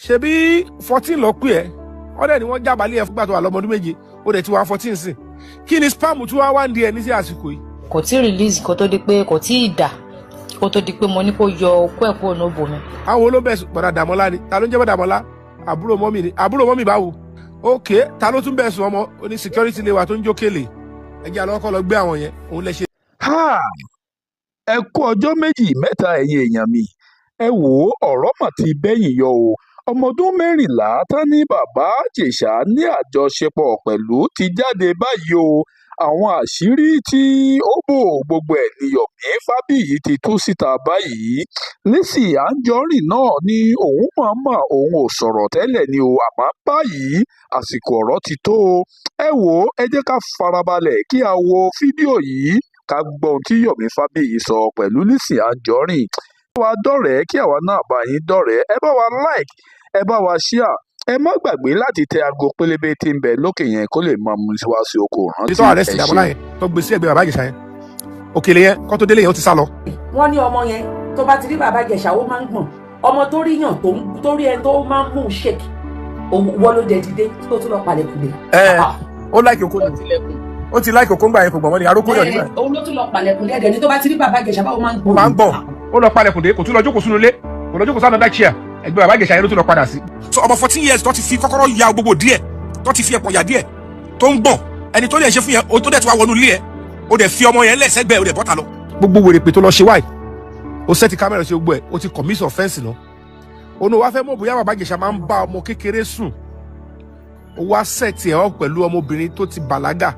Ṣebí 14 lọ pé ẹ wọ́n dẹ̀ ni wọ́n jábàálẹ̀ ẹ̀ fúgbà tó wà lọ́mọdún 7, ó dẹ̀ ti wá 14 sí. Kí ni sperm tí wọ́n wá ń di ẹ ní sí àsìkò yìí? Kò tí ì release kó tó di pé kò tí ì dà kó tó di pé mo ní kó yọ okó ẹ̀ kúrò ní òbò mi. Àwọn olóbẹ̀ bọ̀dà Dàmọ́lá ni. Ta ló ń jẹ́ bọ̀dà Dàmọ́lá? Àbúrò mọ́mì ni. Àbúrò mọ́mì báwo? Ok, ta ló tún bẹ̀ sùn? Ọmọ oní security lè wà tó ń jókèlè. Ẹ jẹ́ àlọ́ kọ́ lọ gbé àwọn yẹn òun lẹ ṣe. Háà! Ẹ kú ọjọ́ méjì mẹ́ta, ẹ̀yin èèyàn mi. Ẹ wò ó, ọ̀rọ̀ mà ti bẹ́yìn yọ o. Ọmọ ọdún 14 tán ní Bàbá Ìjẹ̀ṣà ní àjọṣepọ̀ pẹ̀lú ti jáde báyìí o. Àwọn àṣírí tí ó bò gbogbo ẹ̀ ní Yomi Fabiyi ti tú síta báyìí. Lizzy Anjorin náà ní òun mọ̀ọ́mọ̀ òun ò sọ̀rọ̀ tẹ́lẹ̀ ni o, àmọ́ báyìí àsìkò ọ̀rọ̀ ti tó o. Ẹ wò ó, ẹ jẹ́ ká farabalẹ̀ kí a wo fídíò yìí, ká gbọ́ ohun tí Yomi Fabiyi sọ pẹ̀lú Lizzy Anjorin. Ẹ bá wa dọ̀rẹ́ kí àwa náà bá yín dọ̀rẹ́. Ẹ bá wa like, ẹ bá wa share, ẹ má gbàgbé láti tẹ aago pélébé tí ń bẹ lókè yẹn kó lè máa mú wá sí oko rántí. Tó arrest Ẹ Dàmọ́lá ṣeun. yẹn tó gbé sí ẹgbẹ́ bàbá Ìjẹ̀ṣà yẹn, òkèlè yẹn, kó tó délé yẹn, ó ti sá lọ. Wọ́n ní ọmọ yẹn, tó bá ti rí bàbá Ìjẹ̀ṣà, ó máa ń gbọ̀n. Ọmọ tó rí yàn tó ń tó rí ẹni tó máa ń mú un ṣèkì wọ́n ló dé dìde tó tún lọ palẹ̀kùlé. Ẹ ó like okó ni, ó ti like okó ńgbà yẹn, kò gbọ̀n mọ́ ni arókó yàn nígbà yẹn. Òun ló tún lọ palẹ̀kùlé ẹ̀dẹ̀ ni tó bá ti rí bàbá Ìjẹ̀ṣà báwo máa ń Ó gbọ̀n. máa ń gbọ̀n. Ó lọ palẹ̀kùn dé, kò tún lọ jókòó sínú ilé, kò lọ jókòó sí another chair, ẹgbẹ́ bàbá Ìjẹ̀ṣà yẹn ló tún lọ padà sí. So ọmọ 14 years tó ti fi kọ́kọ́rọ́ ya gbogbo díẹ̀, tó ti fi ẹ̀pọ̀ yà díẹ̀, tó ń gbọ̀n, ẹni tó lè ṣe fún yẹn, o tó dẹ̀ tí wàá wọnú ilé ẹ̀, o dẹ̀ fi ọmọ yẹn lẹ́sẹ̀gbẹ́, o dẹ̀ bọ́ta lọ. Gbogbo wèrè pé tó lọ ṣe wáyé, o set camera ṣe gbogbo ẹ̀, o ti commit offence náà. Òun wá fẹ́ mọ̀ bóyá bàbá Ìjẹ̀ṣà máa ń bá ọmọ kékeré sùn. Ó wá set ẹ̀ ọ́ pẹ̀lú ọmọbìnrin tó ti bàlágà,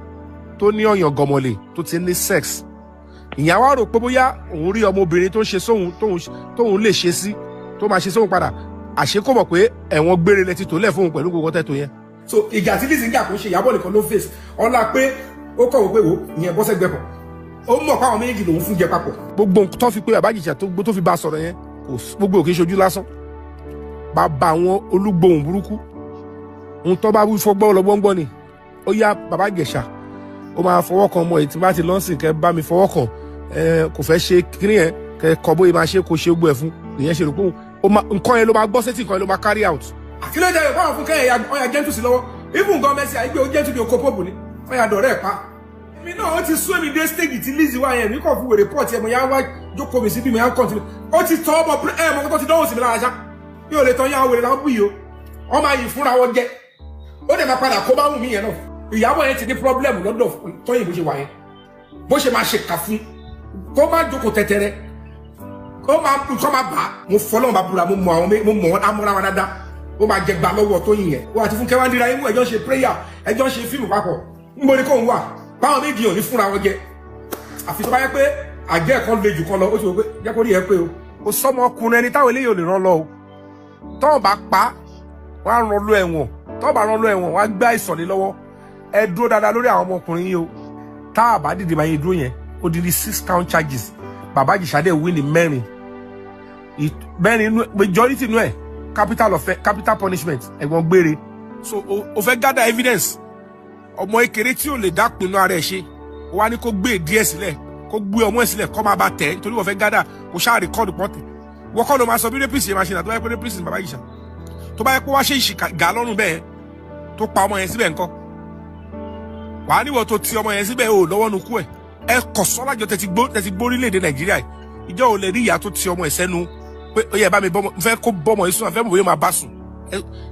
tó ní ọyàn gọmọlè, tó ti ní sex. Ìyẹn wá rò pé bóyá òun rí ọmọbìnrin tó ń ṣe sóhun tóun lè ṣe sí, tó máa ṣe sóhun padà. Àṣé kò mọ̀ pé ẹ̀wọ̀n gbére lẹ ti tó lẹ̀ fóun pẹ̀lú gbogbo tẹ́tò yẹn. So ìjà tí Lizzy ń jà kò ń ṣe Ìyábọ̀ nìkan ló face. Ọlá pé ó kọ̀wé pé wò ìyẹn bọ́ sẹ́gbẹ́ pọ̀, ó mọ̀ pé àwọn méjèèjì lòún fún jẹ papọ̀. Gbogbo nǹkan tó fi pé bàbá Ìjẹ̀ṣà tó fi bá a sọ̀rọ̀ yẹn kò gbogbo òkè ṣojú lásán. Bàbá àwọn olúgbòhùn burúkú, ohun tó bá wí fọgbọ́ lọ́gbọ́ngbọ́n ni. Ó yá, bàbá Ìjẹ̀ṣà, ó máa fọwọ́ kan ọmọ yìí tí bá ti lọ́sìn kẹ́ bá mi fọwọ́ kàn ẹ, kò fẹ́ ṣe kíní yẹn, kẹ́ kọ́ bóyá máa ṣe kó ṣe gbọ́ ẹ̀ fún ìyẹn ṣe rò pé ó máa nǹkan yẹn ló máa gbọ́ sétí, nǹkan yẹn ló máa carry out. Àkílẹ̀ jẹ́ ìpáwọn fún kẹ́yìn ọ̀yà gentle sí lọ́wọ́. Even gan Mercy àìgbé ó gentle bí oko pope ni ọ̀yà dọ̀rẹ́ ẹ̀ pa. Èmi náà, ó ti sún èmi dé stage tí Lizzy wá yẹn, mi kàn fún wèrè pọ̀ tiẹ̀, mo yá wá jókòó mi síbí, mo yá continue. Ó ti tọ́ ọmọ ẹ̀ mọ́ tó ti dánwò sí mi lára ṣá. Mi ò lè tán yá wèrè làwọn bù yìí o. Wọ́n máa yìí fúnra wọn jẹ, ó dẹ̀ máa padà kó bá wù mí yẹn náà. Ìyàwó yẹn ti ní problem lọ́dọ̀ Tóyìn bó ṣe wà yẹn, bó ṣe máa ṣe kà fún kó má jókòó tẹ́tẹ́rẹ́, kó máa nǹkan máa bà á. Mo fọlọ́run bá búra, mo mọ àwọn, mo mọ wọn amúra wọn dáadáa. Ó máa jẹ gbà lọ́wọ́ Tóyìn yẹn. Wọ́n àti Fúnkẹ́ wá ń dira imú, ẹjọ́ ń ṣe prayer, ẹjọ́ ń ṣe fíìmù papọ̀. Ń bo ni kò ń wà báwọn méjì ò ní fúnra wọn jẹ, àfi tó bá yẹ pé àjẹ́ ẹ̀kan le jù kan lọ. Ó ti wò pé jẹ́ kó rí ẹ pé o. Kò sọmọ ọkùnrin ẹni táwọn eléyìí ò lè rán lọ o. Tọ́wọ́n bá pa wọ́n á rán lọ ẹ̀wọ̀n, tọ́wọ́n bá rán lọ ẹ̀wọ̀n, wọ́n á gbá ìsọ̀lẹ̀ lọ́wọ́. Ẹ dúró dáadáa lórí àwọn ọmọkùnrin yìí o. Tá a bá dìde báyìí dúró yẹn, ó di ní six count charges. Bàbá Ìjẹ̀ṣà dẹ̀ wí ní mẹ́rin, mẹ́rin inú majority inú ẹ̀, capital of capital punishment, ẹ̀wọ̀n gbére. So o fẹ́ gather evidence ọmọ ekere tí ò lè dá pinnu ara ẹ̀ ṣe, ó wá ní kó gbé díẹ̀ sílẹ̀, kó gbé ọmọ ẹ̀ sílẹ̀, kó máa bá tẹ̀, nítorí wọ́n fẹ́ gather kó ṣáà record pọ́ǹtì. Wọ́n kọ́ ló máa sọ bí rapist yẹn máa ṣe nà. Tó bá yẹ pé rapist ni bàbá Ìjẹ̀ṣà, tó bá yẹ pé wá ṣe ìṣìkà gà lọ́rùn bẹ́ẹ̀ tó pa ọmọ yẹn síbẹ̀ ńkọ́? Wàá níwọ̀ tó ti ọmọ yẹn síbẹ̀ ò lọ́wọ́ nu kú ẹ̀. Ẹ kọ̀ sọ́lájọ tẹ̀tí gbórílẹ̀-èdè Nàìjíríà yìí. Ìjọ ò lè rí ìyá tó ti ọmọ ẹ̀ sẹ́nu pé ó yẹ bá mi bọ́mọ, n fẹ́ kó bọ́mọ yìí sùn, àfẹ́ mọ̀ bóyá máa bá sùn.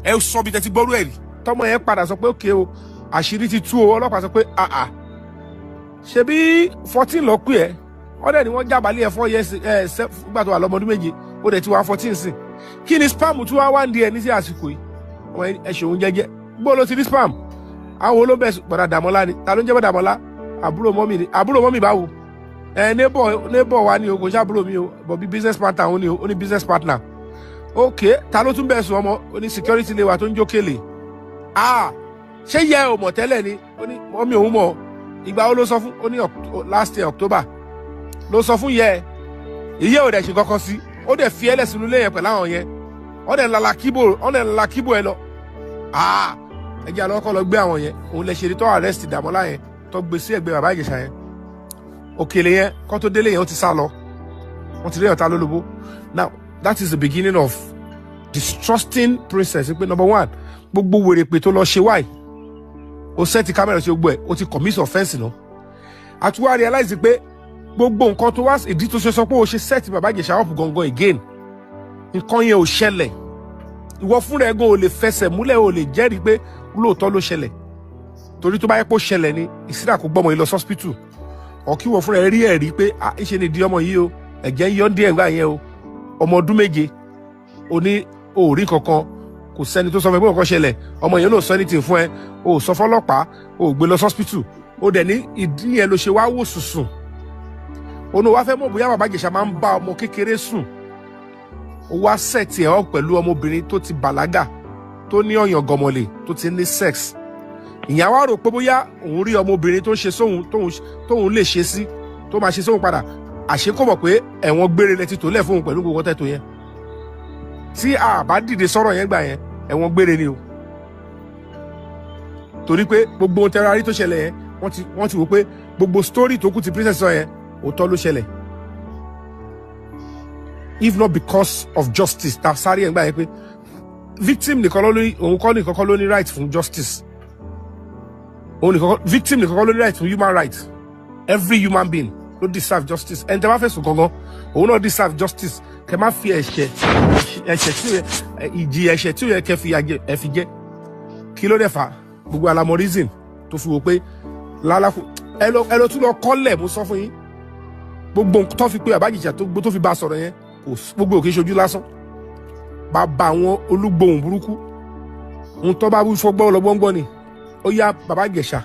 Ẹ sọ bí tẹ̀tí gbọ́rú ẹ̀ rí. Tọmọ yẹn padà sọ pé ókè o, àṣírí ti tú o. Ọlọ́pàá sọ pé àà, ṣebí 14 lọ pé ẹ wọ́n dẹ̀ ni wọ́n jábàálẹ̀ ẹ̀ 4 years ẹ̀ fúgbà tó wà lọ́mọdún 7, ó dẹ̀ ti wá 14 sí. Kí ni sperm tí wọ́n wá ń di ẹ ní sí àsìkò yìí? Ọmọ ẹ ṣòun jẹ́jẹ́ gbọ́ ló ti rí sperm. Àwọn olóbẹ̀ bọ̀dà Dàmọ́lá ni. Ta ló ń jẹ́ bọ̀dà Dàmọ́lá? Àbúrò mọ́mì ni. Àbúrò mọ́mì báwo? Ẹ neighbor wa ni o, kò ṣàbúrò mi o, but bí business partner òun ni o. Ó ní business partner. Ok, ta ló tún bẹ̀ sùn? Ọmọ oní security lè wà tó ń jókèlè. Ah, ṣé yẹ ò mọ̀ tẹ́lẹ̀ ni? Ó ní mọ́mì òun mọ̀. Ìgbà wo ló sọ fún? Ó ní last year October ló sọ fún yẹ. Ìyẹ́ ò dẹ̀ ṣe kankan sí, ó dẹ̀ fi ẹlẹ̀ sínú ilé yẹn pẹ̀lú àwọn yẹn, ó dẹ̀ lala kíbò, ó dẹ̀ lala kíbò ẹ lọ. Ah, ẹ jẹ́ àlọ́ kọ́ lọ gbé àwọn yẹn. Òun lè ṣe tó arrest Dàmọ́lá yẹn, tó gbé sí ẹ̀gbẹ́ bàbá Ìjẹ̀ṣà yẹn, òkèlè yẹn, kó tó délé yẹn, ó ti sá lọ. Wọ́n ti rí ọ̀tá lólobó. Now that is the beginning of Distrusting Princess pé number one, gbogbo wèrè pé tó lọ ṣe wáì, o set camera sí gbogbo ẹ̀, o ti commit offence náà. Àti wá realize pé gbogbo nǹkan tó wá, ìdí tó ṣe sọ pé o ṣe set Bàbá Ìjẹ̀ṣà up gangan again, nǹkan yẹn ò ṣẹlẹ̀. Ìwọ fúnra ẹ gan ò lè fẹsẹ̀ múlẹ̀, ò lè jẹ́rìí pé lóòótọ́ ló ṣẹlẹ̀, torí tó bá yẹ kó ṣẹlẹ̀ ni ìsídà kó gbọ́mọ yìí lọ hospital, ọ̀ kí wọ́n fúnra ẹ rí ẹ̀rí pé ah, ìṣe ni di ọmọ yìí o, ẹ̀jẹ̀ ń yọ díẹ̀ gbà yẹn o. Ọmọ ọdún 7, o ní o ò rí kankan, kò sẹ́ni tó sọ fún ẹ pé nǹkan ṣẹlẹ̀. Ọmọ yẹn ló sọ anything fún ẹ, o ò sọ fọlọ́pàá, o ò gbé lọ hospital. O dẹ̀ ní ìdí yẹn ló ṣe wá wò sùsùn. O ní o wá fẹ́ mọ̀ bóyá Bàbá Ìjẹ̀ṣà máa ń bá ọmọ kékeré sùn. O wá set ẹ̀ ọ́ pẹ̀lú ọmọbìnrin tó ti bàlágà, tó ní ọ̀yàn gọmọlè, tó ti ní sex. Ìyẹn wá rò pé bóyá òun rí ọmọbìnrin tó ń ṣe sóhun, tóun lè ṣe sí, tó máa ṣe sóhun padà. Àṣé kò mọ̀ pé ẹ̀wọ̀n gbére lẹ ti tò lẹ̀ fóun pẹ̀lú gbogbo tẹ́tò yẹn. Tí a bá dìde sọ̀rọ̀ yẹn gbà yẹn, ẹ̀wọ̀n gbére ni o, torí pé gbogbo ohun tẹ́ra rí tó ṣẹlẹ̀ yẹn, wọ́n ti wò pé gbogbo story tó kù ti Princess sọ yẹn, òótọ́ ló ṣẹlẹ̀. If not because of justice ta sáré ẹ̀ ń gbà yẹn pé victim nìkan ló ní, òun kọ́ nìkan kọ́ ló ní right fún justice, òun nìkan kọ́, victim nìkan kọ́ ló ní right fún human right. Every human being ló deserve justice. Ẹni tẹ́ bá fẹ̀sùn gangan, òun náà deserve justice. Kẹ́ má fi ẹ̀ṣẹ̀ tí ó yẹ, ìjìyà ẹ̀ṣẹ̀ tí ó yẹ kẹ́ fi yà jẹ, ẹ fi jẹ. Kí ló dẹ̀ fà gbogbo alamọ reason tó fi wò pé lálákù ẹ lọ tún lọ kọ́lẹ̀. Mo sọ fún yín, gbogbo nǹkan tó fi pé Bàbá Ìjẹ̀ṣà tó fi bá a sọ̀rọ̀ yẹn, kò gbogbo òkè ṣojú lásán. Bàbá àwọn olúgbòhùn burúkú, ohun tó bá wí fọgbọ́ lọ́gbọ́ngbọ́n ni. Ó yá, Bàbá Ìjẹ̀ṣà,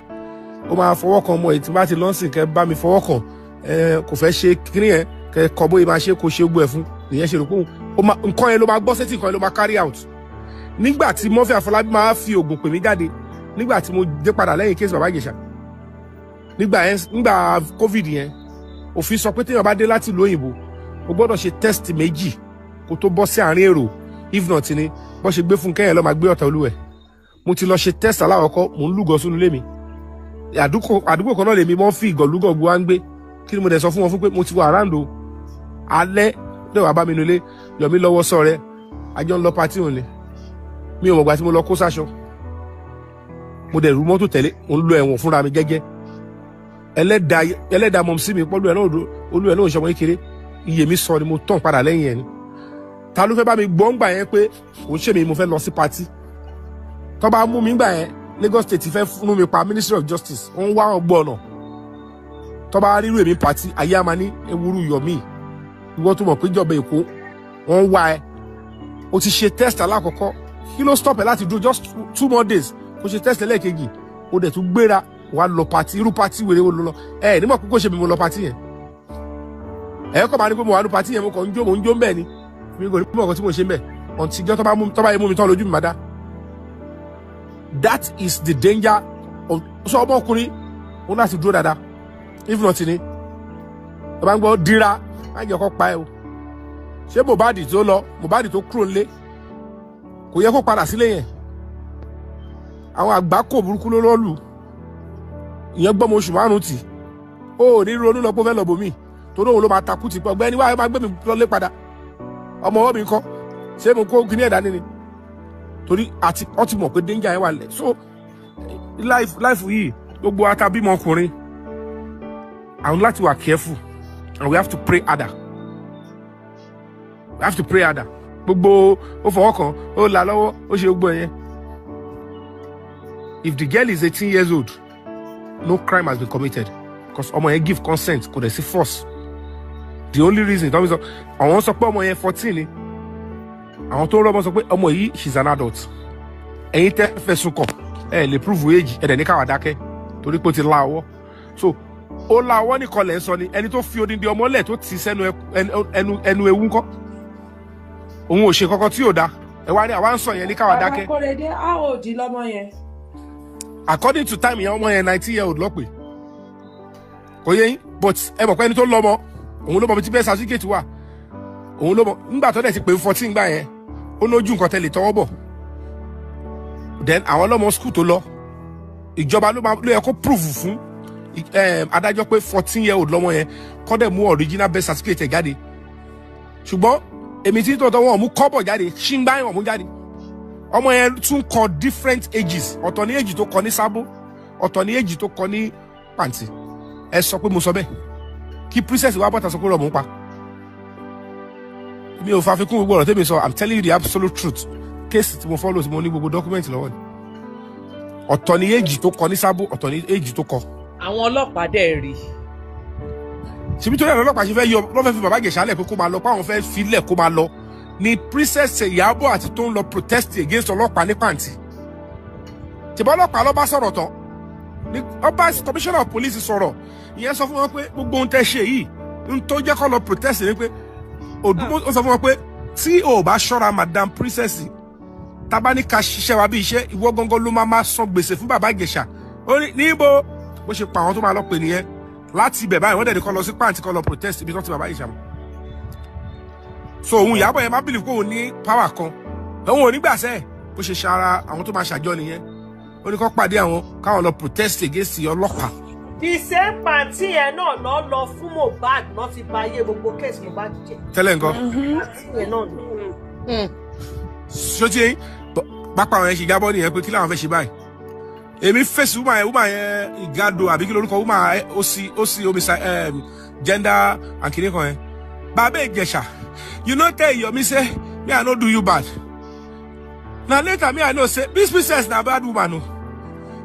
ó máa fọwọ́ kan ọmọ yìí. Tí bá ti lọ́sìn, kẹ́ bá mi fọwọ́ kàn ẹ, kò fẹ́ ṣe kíní yẹn, kẹ́ kọ́ bóyá máa ṣe, kó ṣe gbọ́ ẹ̀ fún nìyẹn. Ṣe rò pé ó máa nǹkan yẹn ló máa gbọ́ sétí, nǹkan yẹn ló máa carry out. Nígbà tí Murphy Àfọlábí máa fi oògùn pè mí jáde, nígbà tí mo dé padà lẹ́yìn case Bàbá Ìjẹ̀ṣà, nígbà yẹn, nígbà COVID yẹn, òfin sọ pé téèyàn bá dé láti ìlú òyìnbó, o gbọ́dọ̀ ṣe test méjì kó tó bọ́ sí àárín èrò. If not ni bọ́ ṣe gbé fún kẹ́yìn lọ́ọ́ máa gbé ọ̀tá olúwẹ̀. Mo ti lọ ṣe test aláwọ̀kọ́, mò ń lúgọ sínú ilé mi. Àdúgbò kan náà lèmi mọ́ fi ìgọ̀lúgọ̀ gbọ́ wá ń gbé. Kí ni mo dẹ̀ sọ fún wọn fún pé mo ti wà around o alẹ́ dẹ̀ wá bá mi nulẹ̀ yọ̀mí lọ́wọ́ sọ rẹ, àjọ ń lọ party òun ni. Mi ò mọ̀gbà tí mo lọ kó sáṣọ, mo dẹ̀ rú mọ́tò tẹ̀lé, mo ń lo ẹ̀wọ̀n fúnra mi gẹ́gẹ́. Ẹlẹ́dàá, ẹlẹ́dàá mọ̀ sí mi pọ́lú ẹ̀ náà, olú ẹ̀ náà ò ṣọmọ kékeré. Iye mi sọ ni mo tàn padà lẹ́yìn ẹ̀ ni. Ta ló fẹ́ bá mi gbọ́ ńgbà yẹn pé kò ń ṣe mi, mo fẹ́ lọ sí party? Tó bá mú mi ńgbà yẹn, Lagos State fẹ́ fún mi pa. Ministry of Justice, wọ́n ń wá ọgbọ́n ọ̀nà. Tó bá rírú èmi party, ayé àmà ní ewúrú yọ̀mí. Ìwọ́n tó mọ̀ pé ìjọba Èkó wọ́n ń wá ẹ, o ti ṣe test alákọ̀ọ́kọ́, kí ló stop ẹ láti dúró just 2 more days kó ṣe test ẹlẹ́ẹ̀kejì? O dẹ̀ tún gbéra wàá lọ party. Irú party wèrè wo ló lọ? Ẹ nímọ̀ kókó ṣe mi, mo lọ party yẹn. Ẹ kọ́ máa ní pé mo wà ní party yẹn, mo kàn ń jó, mo ń jó ń bẹ̀ ni. Mi kò ní mọ̀ nǹkan tí mo ṣe ń bẹ̀ ọ̀ntì ìjọ tó bá mú, tó bá yẹ mú mi tán, lójú mi máa dá. That is the danger of sọ ọmọkùnrin ó láti dúró dáadáa. If not ni tó bá ń gbọ́ dira, má jẹ́ kó pa ẹ́ o. Ṣé Mohbad tó lọ, Mohbad tó kúrò nílé, kò yẹ kó padà sílé yẹn. Àwọn àgbákò burúkú ló lọ́ọ̀lù ìyẹn gbọ́mọ oṣù 5 tì ó ò ní ronú lọ pé ó fẹ́ lọ bòmí, torí òun ló máa takú ti pọ̀. Ọ̀gbẹ́ni wáyé máa gbé mi lọlé padà, ọmọ ọwọ́ mi kọ́, ṣé mo kó kíní ẹ̀dá níní? Torí àti wọ́n ti mọ̀ pé danger yẹn wà lẹ̀. So life yìí, gbogbo atabímọ ọkùnrin, àwọn láti wà careful and we have to pray harder, we have to pray harder. Gbogbo ó fọwọ́ kàn, ó là lọ́wọ́, ó ṣe gbogbo ẹ̀yẹn, if the girl is 18 years old, no crime has been committed because ọmọ yẹn give consent, kò dẹ̀ sí force. The only reason tó fi sọ, àwọn sọ pé ọmọ yẹn 14 ni. Àwọn tó rọ́mọ sọ pé ọmọ yìí, she's an adult. Ẹ̀yin tẹ́ fẹ̀sùn kàn, ẹ lè prove age ẹ, dẹ̀ ní káwa dákẹ́ torí pé ó ti la ọwọ́. So ó la ọwọ́ nìkan lẹ̀ ń sọ ni. Ẹni tó fi odindi ọmọ lẹ̀ tó ti sẹ́nu ẹnu ewu ńkọ́? Òun ò ṣe kankan tí ò da. Ẹ wá ní àwa ń sọ yẹn ní káwa Bàbá dákẹ́. Kórèdé, how old lọmọ yẹn? According to time yẹn, ọmọ yẹn 19 year old lọ́pẹ́, kò yẹ yín? But ẹ mọ̀ pé ẹni tó lọ́mọ, òun ló mọ ibi tí bẹ́ẹ̀ certificate wà, òun ló mọ nígbà tó dẹ̀ ti pé 14 gbà yẹn, ó lójú nǹkan tẹ́lẹ̀ tọwọ́ bọ̀. Then àwọn ọlọ́mọ school tó lọ, ìjọba ló máa ló yẹ kó prove fún adájọ́ pé 14 year old lọ́mọ yẹn, kó dẹ̀ mú original birth certificate ẹ̀ jáde. Ṣùgbọ́n Èmi tí tòótọ́ wọn ò mú kọ́bọ̀ jáde, ṣíngbá wọn mú jáde. Ọmọ yẹn tún kọ different ages. Ọ̀tọ̀ ní age tó kọ ní Sábó, ọ̀tọ̀ ní age tó kọ ní Pàǹtí. Ẹ sọ pé mo sọ bẹ́ẹ̀, kí Princess wa bọ́ta sọ pé rọ̀ mò ń pa. Mi ò fàfikún gbogbo ọ̀rọ̀ tẹ́mi sọ. I'm telling you the absolute truth. Case tí mo follow, tí mo ní gbogbo document lọ́wọ́ ni. Ọ̀tọ̀ ní age tó kọ ní Sábó, ọ̀tọ̀ ní age tó kọ. Àwọn ọlọ́pàá dẹ̀ rí. Ṣebí torí ẹ̀rọ ọlọ́pàá ṣe fẹ́ yọ lọ́ fẹ́ fi bàbá Ìjẹ̀ṣà lẹ̀ pé kó máa lọ, pé àwọn fẹ́ filẹ̀ kó máa lọ ni. Princess Ìyábọ̀ àti tó ń lọ protest against ọlọ́pàá ní Pàǹtí, ṣèbá ọlọ́pàá ló bá sọ̀rọ̀ tán ní ọba commissioner of police sọ̀rọ̀. Ìyẹn sọ fún wọn pé gbogbo ohun tẹ́ ṣe yìí ń tó jẹ́ kó lọ protest ni pé òdùmó. Ó sọ fún wọn pé tí o ò bá ṣọ́ra, Madam Princess, tabaníka ṣiṣẹ́ wa bí iṣẹ́, ìwọ gangan ló máa san gbèsè fún bàbá Ìjẹ̀ṣà. Ó ní níbo bó ṣe pa àwọn tó máa lọ pè nìyẹn. Láti ibẹ̀ báyìí, wọ́n dẹ̀ ní kó lọ sí Pàǹtí, kó lọ protest ibi tó ti bàbá Ìjẹ̀ṣà mọ́. So òun Ìyábọ̀ yẹn má believe pé òun ní power kan, òun ò ní gbàsẹ́. Bó ṣe ṣara àwọn tó máa ṣàjọ nìyẹn. Ó ní kó pàdé àwọn káwọn lọ protest against ọlọ́pàá. The same party yẹn náà lọ lọ fún Mohbad náà ti ba ayé gbogbo case Mohbad jẹ́. Tẹ́lẹ̀ nǹkan. Party yẹn náà ni. Ṣó ti yẹn pápá àwọn yẹn ṣe jábọ́ nìyẹn pé kí làwọn fẹ́ ṣe báyìí. Èmi fèsì woman yẹn, woman yẹn ìgado àbí kí lorúkọ woman, ó sì omisa gender and kìnìún kan yẹn. Bàbá Ìjẹ̀ṣà, you no tell Yomi say me I no do you bad. Na later me I know say this Princess na bad woman o.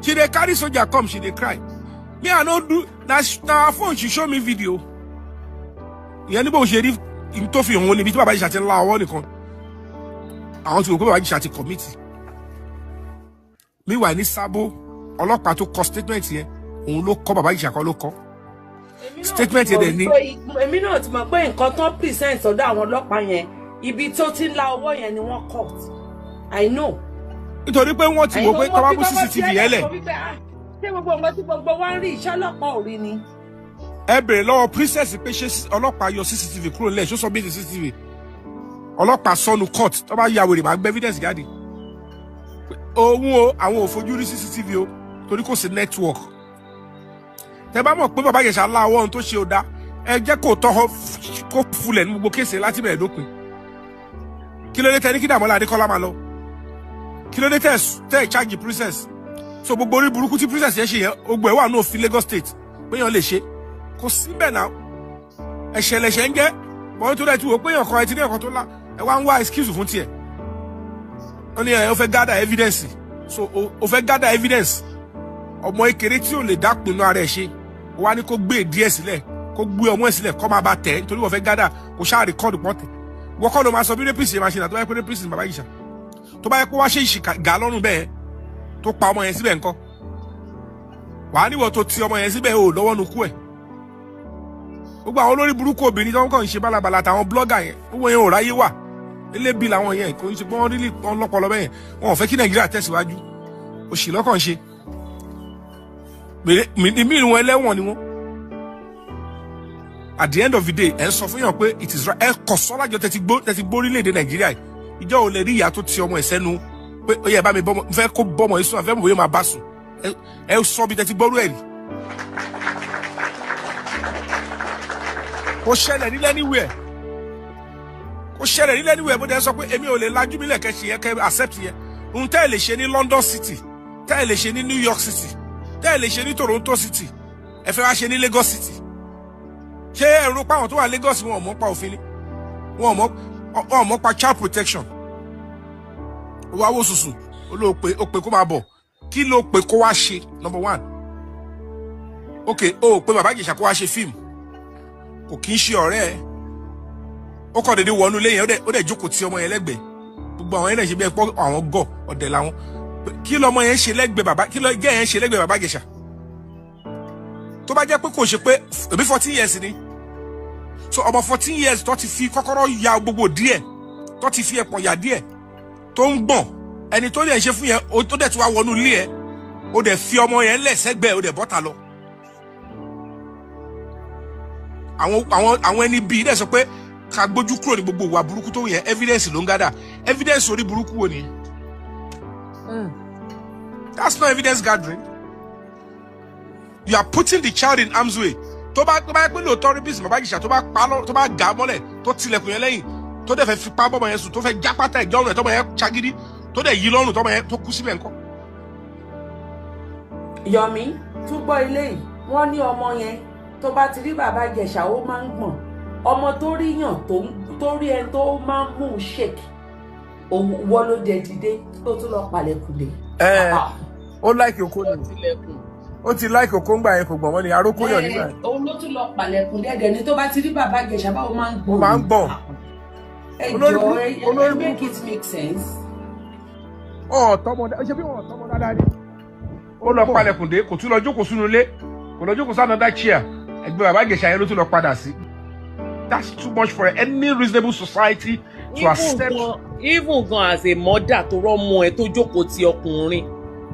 She dey carry soldier come, she dey cry. Me I no do na her phone she show me video. Ìyẹn ní bó ṣe rí n tó fi hàn níbi tí bàbá Ìjẹ̀ṣà ti la ọwọ́ nìkan. Àwọn tí wò pé bàbá Ìjẹ̀ṣà ti commit. Meanwhile ní Sábó, ọlọ́pàá tó kọ statement yẹn, òun ló kọ, bàbá Ìjẹ̀ṣà kọ́ ló kọ statement yẹn dẹ̀ ní. Èmi náà ti mọ̀ pé nǹkan tán present ọ̀dọ̀ àwọn ọlọ́pàá yẹn, ibi tó ti ń la ọwọ́ yẹn ni wọ́n cut. I know. Nítorí pé wọ́n ti wò pé tọ́wọ́ bú CCTV yẹn lẹ̀. Ṣé gbogbo nǹkan tí gbogbo wa ń rí, iṣẹ́ ọlọ́pàá ò rí ni? Ẹ bèrè lọ́wọ́ Princess pé ṣé ọlọ́pàá yọ CCTV kúrò nílẹ̀? Ṣó sọ bí ti CCTV ọlọ́pàá sọnù court tó bá ya wèrè, máa gbé evidence jáde. Òun o, àwọn ò fojú rí CCTV o, torí kò sí network. Tẹ bá mọ̀ pé bàbá Ìjẹ̀ṣà láwọ́ ohun tó ṣe ò da, ẹ jẹ́ kó tọ́ kó fulẹ̀ ní gbogbo case láti bẹ̀rẹ̀ dópin. Kí ló dé tẹ ní kí Dàmọ́lá Adékọ́lá máa lọ? Kí ló dé tẹ tẹ charge Princess? So gbogbo orí burúkú tí Princess yẹn ṣe yẹn, gbogbo ẹ̀ wà ní òfin Lagos State pé yẹn lè ṣe kò síbẹ̀ náà. Ẹ̀ṣẹ̀ lẹ̀ṣẹ̀ ń jẹ́ bọ́n, nítorí ẹ̀ tí wò pé èèyàn kan ẹ ti ní ẹ̀kan tó lá, ẹ wá ń wá excuse fún tiẹ̀. Wọ́n ní ẹ ó fẹ́ gather evidence. So o fẹ́ gather evidence ọmọ ekere tí ò lè dápinnu ara ẹ̀ ṣe, ó wá ní kó gbé díẹ̀ sílẹ̀, kó gbé ọmọ ẹ̀ sílẹ̀, kó máa bá tẹ̀, nítorí wọ́n fẹ́ gather kó ṣáà record pọ́n tẹ̀. Wọ́n kọ́ ló máa sọ bí rapist ṣe máa ṣe nà. Tó bá yẹ pé rapist ni bàbá Ìjẹ̀ṣà, tó bá yẹ kó wá ṣe ìṣìkà gà lọ́rùn bẹ́ẹ̀ tó pa ọmọ yẹn síbẹ̀ ńkọ́? Wàá níwọ̀ tó ti ọmọ yẹn síbẹ̀ ò lọ́wọ́ nu kú ẹ̀. Gbogbo àwọn olórí burúkú obìnrin tó ń kàn ń ṣe bálabàlà àtàwọn blogger yẹn, gbogbo yẹn ò ráyé wà. Elébi làwọn yẹn, kò ń ṣe pé wọ́n rí wọn lọ́pọlọ bẹ́yẹn. Wọn ò fẹ́ kí Nàìjíríà tẹ̀síwájú, òṣì lọ́kàn ṣe mí wọn, ẹlẹ́wọ̀n ni wọ́n. At the end of the day, ẹ ń sọ fún yàn pé it is right. Ẹ kọ̀ sọ́lájọ tẹ́tí gbó orílẹ̀-èdè Nàìjíríà yìí. Ìjọ ò lè rí ìyá tó ti ọmọ ẹ̀ sẹ́nu pé ó yẹ bá mi bọ́mọ, fẹ́ kó bọ́mọ yìí sùn, àfẹ́ mọ̀ bóyá máa bá sùn. Ẹ sọ bí tẹ́tí gbọ́rú ẹ̀ rí. Kò ṣẹlẹ̀ nílẹ̀ anywhere, kò ṣẹlẹ̀ nílẹ̀ anywhere. Bó dẹ̀ sọ pé èmi ò lè lajú mílẹ̀ kẹ́ ṣe yẹn, kẹ́ accept yẹn. Ohun tẹ́ ẹ lè ṣe ní London City, tẹ́ ẹ lè ṣe ní New York City, tẹ́ ẹ lè ṣe ní Toronto City, ẹ fẹ́ wá ṣe ní Lagos City. Ṣé ẹ rò pé àwọn tó wà Lagos wọn ò mọ̀ pa òfin ni? Wọn ò mọ̀ pa child protection? Ó wá wò sùsù, ó ló pé ó pé kó máa bọ̀. Kí ló pé kó wá ṣe? Number one, ok, ó pé bàbá Ìjẹ̀ṣà kó wá ṣe fíìmù, kò kí ń ṣe ọ̀rẹ́ ẹ̀. Ó kọ́ dédé wọnú ilé yẹn, ó dẹ̀ jókòó ti ọmọ yẹn lẹ́gbẹ̀ẹ́. Gbogbo àwọn yẹn náà ṣe bí ẹ pọ́ àwọn gọ̀ ọ̀dẹ̀ làwọn. Kí lọmọ yẹn ṣe lẹ́gbẹ̀ẹ́ bàbá? Kí lọ gẹ́ yẹn ṣe lẹ́gbẹ̀ẹ́ bàbá Ìjẹ̀ṣà? Tó bá jẹ́ pé kò ṣe pé èmi 14 years ni. So ọmọ 14 years tó ti fi kọ́kọ́rọ́ ya gbogbo díẹ̀, tó ti fi ẹ̀pọ̀n ya díẹ̀, tó ń gbọ̀n, ẹni tó dẹ̀ ṣe fún yẹn, tó dẹ̀ tún wá wọnú ilé ẹ̀, ó dẹ̀ fi ọmọ yẹn lẹ̀ sẹ́gbẹ̀ẹ́, ó dẹ̀ bọ́ta lọ. Àwọn ẹni bíi dẹ̀ sọ pé ká gbójú kúrò ní gbogbo ìwà burúkú tó yẹn. Evidence ló ń gather. Evidence orí burúkú wo ni? That's not evidence gathering. You are putting the child in harm's way. Tó bá yẹ pé lóòótọ́ rapist bàbá Ìjẹ̀ṣà, tó bá pa lọ, tó bá gà á mọ́lẹ̀, tó tilẹ̀kùn yẹn lẹ́yìn. Tó dẹ̀ fẹ́ fipá bọ́mọ yẹn sùn, tó fẹ́ jápátá ìjọ ọ̀rùn ẹ̀, tọ́mọ yẹn ṣagídí, tó dẹ̀ yí lọ́rùn, tọ́mọ yẹn tó kú síbẹ̀ ńkọ́? Yọ̀mí tún gbọ́ ilé yìí. Wọ́n ní ọmọ yẹn, tó bá ti rí Bàbá Ìjẹ̀ṣà, ó máa ń gbọ̀n. Ọmọ tó rí yàn tó rí ẹni tó máa ń mú un shake, wọ́n ló dẹ̀ dìde tó tún lọ palẹ̀kùn dé. Ẹ ó like okó Ó ni. tilẹ̀kùn. Ó ti like okó ńgbà yẹn, kò gbọ̀n mọ́ ni arókó yàn nígbà yẹn. Òun ló tún lọ palẹ̀kùn dẹ́dẹ̀ ni. Tó bá ti rí Bàbá Ìjẹ̀ṣà, báwo máa ń Ó gbọ̀n. máa ń gbọ̀n. Ẹ Olórí jọ̀ọ́, burúkú, olórí ẹ make burúkú. it make sense. Ọ̀ tọmọ ṣe bí wọn tọmọ dáadáa ni. Ó lọ palẹ̀kùn dé, kò tún lọ jókòó sínú ilé, kò lọ jókòó sí another chair. Ẹgbẹ́ Bàbá Ìjẹ̀ṣà yẹn ló tún lọ padà sí. That's too much for any reasonable society to Even accept. gan, even gan, as a mother tó rọ́mọ ẹ tó jókòó ti ọkùnrin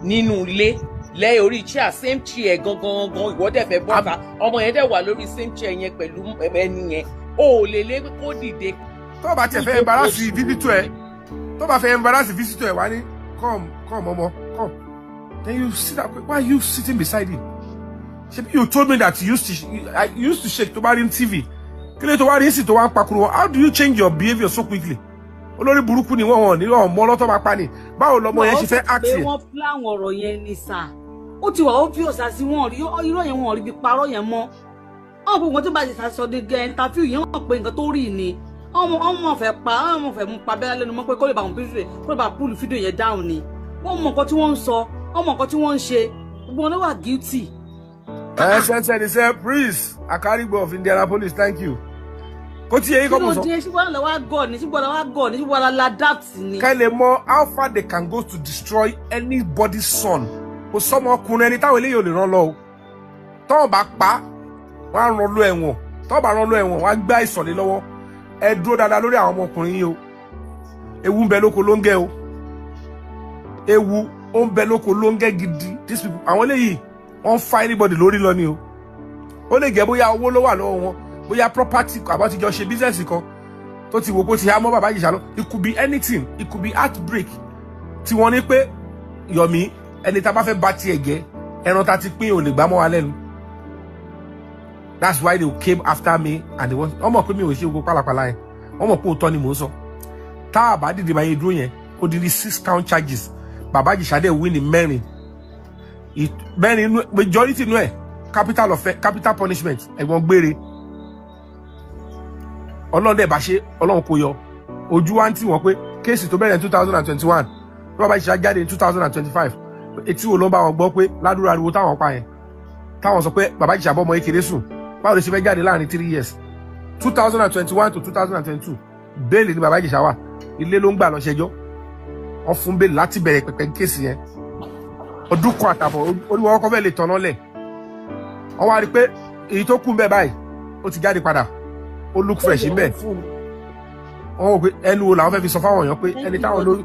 nínú ilé lẹ́yìn orí chair, same chair gangan gangan, ìwọ dẹ̀ fẹ́ bọ́ta, ọmọ yẹn dẹ̀ wà lórí same chair yẹn pẹ̀lú ẹni yẹn, o ò lè lé kó dìde. Tó bá tiẹ̀ fẹ́ embarrass visitor ẹ, tó bá fẹ́ embarrass visitor ẹ, wá ní, "Come, come, ọmọ, come." Then you sit down. Why are you sitting beside him? Ṣebí you told me that you used to shake tó bá rí TV. Kí ló tó wá rí sí tó wá ń pakuru wọn? How do you change your behaviour so quickly? Olórí burúkú ni wọ́n. Wọ́n ní wọ́n mọ ọlọ́tọ́ máa pa ni. Báwo lọmọ yẹn ṣe fẹ́ act Pé yẹn? wọ́n plan ọ̀rọ̀ yẹn ni sà. Ó ti wà obvious àti wọn rí irọ́ yẹn, wọn rí bí parọ́ yẹn mọ́. Wọn kò nǹkan tó bá ti sọ de gẹ interview yẹn, wọ́n pé nǹkan tó rí ni ọmọ ọmọ fẹ́ pa, ọmọ fẹ́ mú pa bẹ́ẹ̀ lẹ́nu mọ́, pé kó lè bá wọn fídíò, kó lè bá pull fídíò yẹn down ni. Wọ́n mọ nǹkan tí wọ́n ń sọ, wọ́n mọ nǹkan tí wọ́n ń ṣe. Gbogbo wọn ló wà guilty. Ẹ ṣẹṣẹ ní sẹ Prince Akarigbo of Indianapolis, thank you. Kó tí yẹn Kí kọ́ ló mọ̀ sọ. dé? Ṣùgbọ́n àlọ́ wa gọ̀ ni, ṣùgbọ́n àlọ́ wa gọ̀ ni, ṣùgbọ́n àlọ́ la adapt ni. Ká lè mọ how far they can go to destroy anybody's son. Kò sọmọ ọkùnrin ẹni táwọn eléyìí ò lè rán lọ o. Tọ́wọ́n bá pa wọ́n á rán lọ ẹ̀wọ̀n, tọ́wọ́n bá rán lọ ẹ̀wọ̀n, wọ́n á gbá ìsọ̀lẹ̀ lọ́wọ́. Ẹ dúró dáadáa lórí àwọn ọmọkùnrin yìí o. Ewu ń bẹ lóko ló ń gẹ o. Ewu ó ń bẹ lóko ló ń gẹ gidi. These people, àwọn eléyìí, wọ́n ń fa anybody lórí lọ ni o. Ó lè jẹ́ bóyá owó ló wà lọ́wọ́ wọn, bóyá property, àbá ti jọ ṣe business kan tó ti wò kó ti há mọ́ Bàbá Ìjẹ̀ṣà lọ. It could be anything. It could be heartbreak tí wọ́n ní pé Yomi, ẹni tá a bá fẹ́ bá tiẹ̀ jẹ́, ẹran tá a ti pín ò lè gbá mọ́ wa lẹ́nu. That's why they came after me and they want. Wọ́n mọ̀ pé mi ò ṣe gbogbo pálapàla yẹn. Wọ́n mọ̀ pé òótọ́ ni mò ń sọ. Tá a bá dìde báyìí dúró yẹn, ó di ní six count charges. Bàbá Ìjẹ̀ṣà dẹ̀ win ní mẹ́rin. Mẹ́rin majority inú ẹ̀, capital of capital punishment, ẹ̀wọ̀n gbére. Ọlọ́run dẹ̀ bá ṣe, Ọlọ́run kò yọ. Ojú wa ń tì wọ́n pé case tó bẹ̀rẹ̀ ní 2021, tó Bàbá Ìjẹ̀ṣà jáde ní 2025, etí wo ló ń bá wọn gbọ́ pé ládùúrà ariwo táwọn pa yẹn, táwọn sọ pé Bàbá Ìjẹ̀ṣà bọ́ ọmọ kékeré sùn, báwo ló ṣe fẹ́ jáde láàrin 3 years? 2021 to 2022, bail ni Bàbá Ìjẹ̀ṣà wà. Ilé ló ń gbà lọ ṣẹjọ́. Wọ́n fún bail láti bẹ̀rẹ̀ pẹ̀pẹ̀ case yẹn. Ọdún kan àtàbọ̀ oríwọ́ ọkọ̀ fẹ́ lè tọ̀nà lẹ̀. Wọ́n wá rí i pé èyí tó kù ń bẹ̀ báyìí, ó ti jáde padà, ó look fresh ń bẹ̀. Wọ́n wò pé ẹnu wo làwọn fẹ́ fi sọ fáwọn èèyàn pé ẹni táwọn lórí.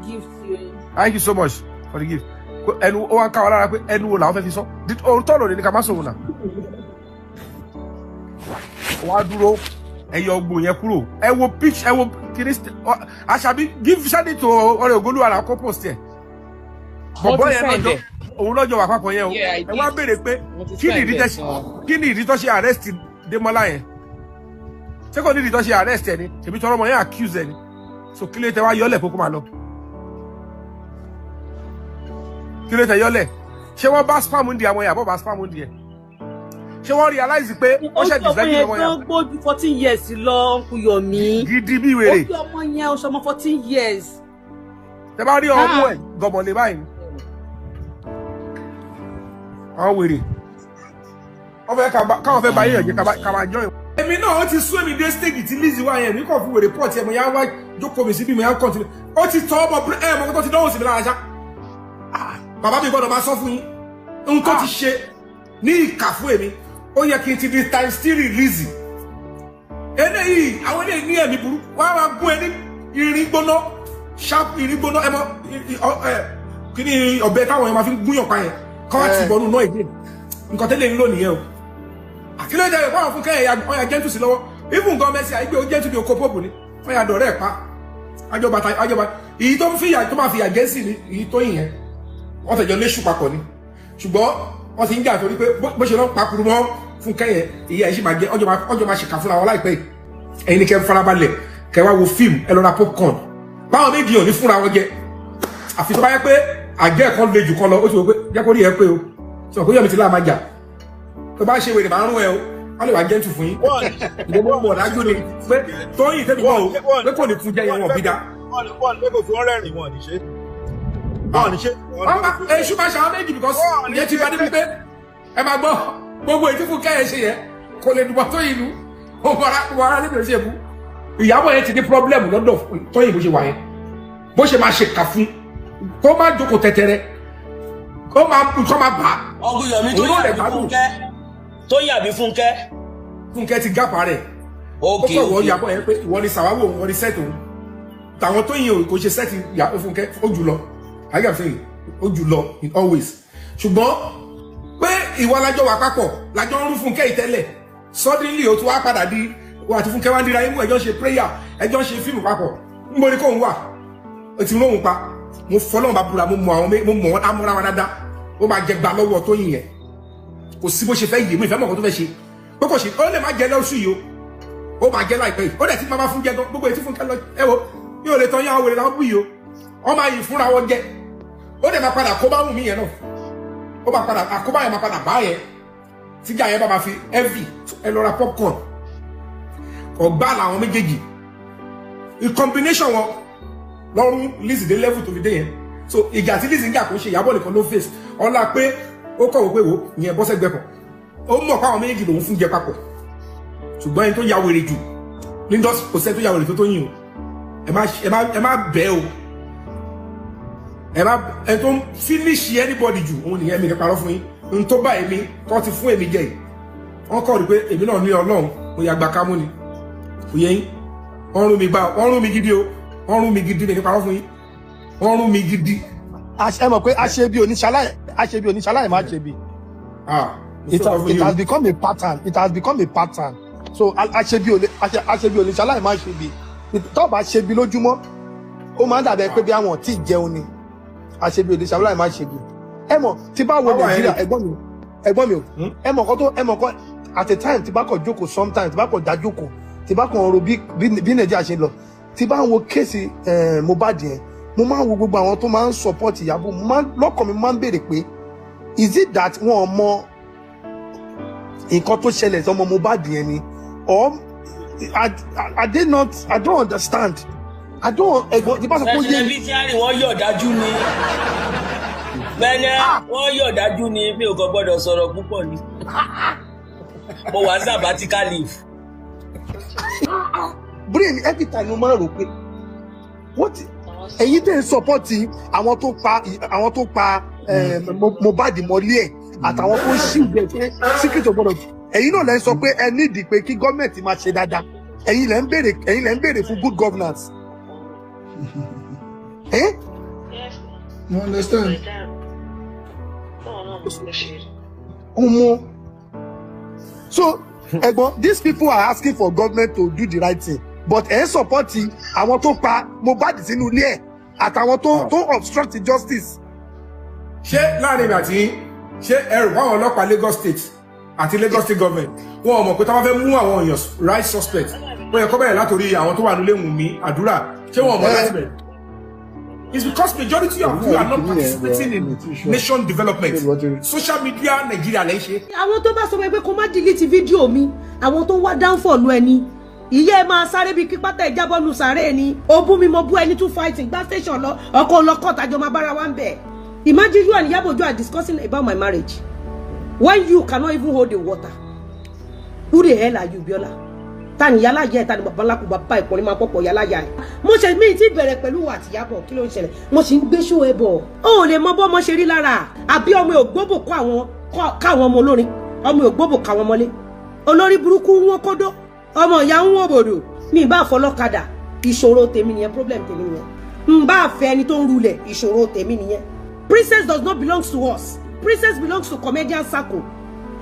Thank you so much for the gift. Ẹnu ó wá ń ká wa lára pé ẹnu wo làwọn fẹ́ fi sọ ohun tọ́lọ̀ ní ká má sòwò náà. Wọ́n á dúró, ẹ yọ ogbó yẹn kúrò. Ẹ wo pitch, ẹ wo kiri. Àṣàbí, give, send it to Ọ̀rẹ́ Ògolúwa náà, kó post ẹ. Bọ̀bọ̀ yẹn lọ́jọ́ òun lọ́jọ́ wà papọ̀ yẹn o. Ẹ wá béèrè pé kí ni ìdí tó ṣe arrest Démọ́lá yẹn? Ṣé kò ní ìdí tó ṣe arrest ẹ ni? Ṣèbí tọrọ ọmọ yẹn accuse ẹ ni. So kí ló tẹ wá yọlẹ̀ kókó máa lọ? Kí ló tẹ yọlẹ̀? Ṣé wọ́n bá sperm ń di àwọn yẹn àbọ̀ bá sperm ń di ẹ̀? Ṣé wọ́n realize pé ó ṣe disvirgin ọmọ yẹn? Ó gbójú 14 years lọ, Uncle Yomi. Gidi bí wèrè. Ó fi ọmọ yẹn, ó ṣọmọ 14 years. Tẹ bá rí ọmọ ẹ gọmọlé báyìí, àwọn wèrè wọ́n fẹ́ káwọn fẹ́ bá yíyan jẹ́ ká máa jọ ìwọ̀n. Èmi náà, ó ti sún èmi dé stage tí Lizzy wá yẹn, mi kàn fún wèrè pọ̀ tí ẹ mo yá wá jókòó mi síbí, mo yá continue. Ó ti tọ́ ọmọ ẹ mọ̀ tó ti dánwò sí mi lára ṣá. Bàbá mi gbọ́dọ̀ máa sọ fún yín ohun tó ti ṣe ní ìkà fún èmi. Ó yẹ kí n ti di times three Lizzy. Eléyìí, àwọn eléyìí ní ẹ̀mí burúkú. Wọ́n á máa gún ẹ ní irin gbóná, sharp irin gbóná. Ẹ mọ kí ni ọ̀bẹ táwọn yẹn máa fi ń gúnyàn pa yẹn, kọ́ wá ti bọ̀nù náà ìdí nǹkan tẹ́lẹ̀ ń lò nìyẹn o. Àkílẹ̀ jẹ́ ìwọ́n fún kẹ́yìn ọ̀yà gentle sí lọ́wọ́. Even gan Mercy àìgbé ó gentle bí oko pope ni. Wọ́n yà dọ̀rẹ́ ẹ̀ pa àjọba àjọba. Èyí tó ń fìyà, tó máa fìyà jẹ́ sí ni èyí tó yìnyẹn. Wọ́n tẹ̀jọ́ léṣù papọ̀ ni, ṣùgbọ́n wọ́n ti ń jà torí pé bó ṣe lọ́ pakuru mọ́ fún kẹ́yìn, ìyá ẹ̀ sì máa jẹ́ ọjọ́ máa ṣèkà fúnra wọn láìpẹ́ yìí. Ẹ̀yin ni kẹ́ ń farabalẹ̀. Kẹ wá wo fíìmù, ẹ lọ ra popcorn. Báwọn méjì ò ní fúnra wọn jẹ, àfi tó bá yẹ pé àjẹ́ ẹ̀kan le jù kan lọ. Ó ti wò pé jẹ́ kó rí ẹ pé o sọ pé Yọ̀mí ti láà máa jà, tó bá ṣe wèrè máa ń rún ẹ o, wọ́n lè wá gentle fún yín. Ìgbọ́n mọ̀ dájú ni pé Tóyìn tẹ́bi gbọ́ o pé kò ní fún jẹ́ yẹn, wọn bí dá. Wọ́n ní pé kò fi wọ́n rẹ́rìn, wọn ní ṣe. Wọ́n ní ṣe. Wọ́n bá èṣù máa ṣàwọn méjì because ìyẹn ti bá débi pé ẹ máa gbọ́ gbogbo èyí tí fún kẹ́ ẹ ṣe yẹn kò lè dùbọ̀ Tóyìn lu ó wọ́n ara níbi ìṣe ìyàwó yẹn ti ní problem lọ́dọ̀ Tóyìn. Bó ṣe wà yẹn, bó ṣe máa ṣèkà fún kó má jókòó tẹ́tẹ́rẹ́, kó má bà á. Ọkùnrin Yomi tó Òun náà lè yàbí gbádùn. Fúnkẹ́ tó yàbí Fúnkẹ́. Fúnkẹ́ ti gápa rẹ̀. Ó Ok. kọ̀ wọ́n yàbọ̀ yẹn pé ìwọ ni sàwáwò, òun wọ́n ni set òun tàwọn Tóyìn ò kò ṣe set ìyàwó Fúnkẹ́ ó jù lọ àyíká fún yìí, ó jù lọ in always. Ṣùgbọ́n pé ìwọ lájọ wà papọ̀, lájọ ń rú Fúnkẹ́ ìtẹ́lẹ̀, suddenly ó tún wá padà di wà àti Fúnkẹ́ wá ń dira imú, ẹjọ́ ń ṣe prayer, ẹjọ́ ń ṣe fíìmù papọ̀. Ń borí kóun wà ó ti róhun pa. Mo fọlọ́run bá búra, mo mọ àwọn mo mọ wọn amúra wa dáadáa. Ó máa jẹ gbà lọ́wọ́ Tóyìn yẹn. Kò sí bó ṣe fẹ́ yìí, mo ìfẹ́ mọ̀ kó tó fẹ́ ṣe pé kò ṣe. Ó lè má jẹ lọ́sù yìí o, ó máa jẹ láìpẹ́ yìí. Ó dẹ̀ ti máa fún jẹ gan gbogbo etí Fúnkẹ́ lọ. Ẹ wo, mi ò lè tán yín, àwọn wèrè làwọn bú yìí o. Wọ́n máa yìí fúnra wọn jẹ. Ó dẹ̀ máa padà kó bá wù mí yẹn náà, ó máa padà àkóbá yẹn máa padà bá yẹn tíjà yẹn bá máa fi heavy. Ẹ lọ ra popcorn. Ọgbà làwọn méjèèjì in combination wọn lọ́rùn Lizzy dé level tó fi dé yẹn. So ìjà tí Lizzy ń jà kò ṣe Ìyábọ̀ nìkan ló face. Ọlá pé ó kọ̀wé pé wò ìyẹn bọ́ sẹ́gbẹ́ kan, ó mọ̀ pé àwọn méjèèjì lòún fún jẹ papọ̀. Ṣùgbọ́n ẹni tó ya wèrè jù ní industry, kò sẹ́ni tó ya wèrè tó yìn o. Ẹ má bẹ́ o, ẹ má ẹ tó ń finish anybody jù òun nìyẹn. Mi ní parọ́ fún yín, n tó bá èmi tó ti fún èmi jẹ yìí, wọ́n kọ́ rí pé èmi náà ní Ọlọ́run, mo yà gba kámú ni. Kò yẹ yín, wọ́n rún mi gbá, wọ́n rún mi gidi o, wọ́n rún mi gidi. Mi ní parọ́ fún yín, wọ́n rún mi gidi. Ẹ mọ̀ pé aṣebi oníṣaláì, aṣebi oníṣaláì má ṣebi. Ah, mo It sọ has fún it yín o. has become a pattern, it has become a pattern. So aṣebi oníṣaláì má ṣebi. Tó bá ṣebi lójúmọ́, ó máa ń dàbẹ̀ pé bí àwọn tí ì jẹun ni. Aṣebi oníṣaláì má ṣebi. Ẹ mọ̀ tí bá wo Báwo ẹ Nàìjíríà rí? Ẹ̀gbọ́n mi o, ẹ mọ̀ kọ́ tó ẹ mọ̀ kọ́ at a time tí bá kọ̀ jókòó, sometimes tí bá kọ̀ dá jókòó, tí bá kọ̀ ro bí Nàìjíríà ṣe ń lọ, tí bá ń wo case Mohbad yẹn, mo máa ń wo gbogbo àwọn tó máa ń support Ìyábọ̀, mo máa ń lọ́kàn mi máa ń béèrè pé is it that wọn mọ nǹkan tó ṣẹlẹ̀ sọmọ Mohbad yẹn ni, or I did not, I don't understand, I don't. Ẹ̀gbọ́n, tí bá sọ pé ó yé mi. Sẹsìlẹbítíárì wọ́n yọ̀ dájú ni bẹ́ẹ̀, wọ́n yọ̀ dájú ni. Mi ò kàn gbọ́dọ̀ sọ̀rọ̀ púpọ̀ ni, mo wà ní sabbatical leave. Brain every time mo máa ń rò pé what, ẹ̀yin tẹ̀ ń support àwọn tó pa Mohbad mọ́lé ẹ̀ àtàwọn tó ń ṣì bẹ̀ pé secret ò gbọ́dọ̀, ẹ̀yin náà lẹ́ ń sọ pé ẹ nídìí pé kí gọ́ọ̀mẹ̀ntì máa ṣe dáadáa. Ẹ̀yin lẹ́ ń béèrè fún good governance. Eh? You understand? Omo. So, ẹ̀gbọ́n, these people are asking for government to do the right thing, but ẹ̀ ń support àwọn tó pa Mohbad sínú ilé ẹ̀ àtàwọn tó obstruct the justice. Ṣé láàrin èmi àti yín, ṣé ẹrù fáwọn ọlọ́pàá Lagos State àti Lagos State government, wọn ò mọ̀ pé táwọn fẹ́ mú àwọn èèyàn right suspect, wọ́n yẹ kó bẹ̀rẹ̀ látòrí àwọn tó wà nílé Wùnmí àdúrà? Ṣé wọn ò mọ̀ láti bẹ̀rẹ̀? It's because majority of you are not participating in nation development. Social media Nigeria lẹ́ ń ṣe. Àwọn tó bá sọ pé kó má delete fídíò mi, àwọn tó wá downfall ẹni ìyá ẹ máa sáré bíi kípátá ìjábọ́nu sáré ni. Ó bú mi, mo bú ẹni, tún fighting gbá station lọ, ọkọ lọkọ tàjọ máa bára wa ń bẹ̀. Imagine you and Iyabo Ojo are discussing about my marriage when you cannot even hold the water. Who the hell are you, Biola? Ta ni yálà yẹ? Ta ni bàbá ńlá kù bàbá ìkùnrin máa pọ̀pọ̀ yálà yà ẹ̀? Mo ṣe mí ti bẹ̀rẹ̀ pẹ̀lú wa àti Ìyábọ̀, kí ló ń ṣẹlẹ̀? Mo sì ń gbé ṣó ẹ bọ̀. Ó ò lè mọ bọ́ ọmọ ṣe rí lára àbí ọmọ ògbóbò kó àwọn káwọn ọmọ olórin, ọmọ ògbóbò káwọn ọmọlé olórí burúkú ń wọ́n kódó, ọmọ ìyá ń wọ́n bòdò. Mi bá fọlọ́kadà, ìṣòro tèmi nìyẹn, problem tèmi nìyẹn. N bá fẹ́ ẹni tó ń rulẹ̀, ìṣòro tèmi nìyẹn. Princess does not belong to us. Princess belongs to comedian circle.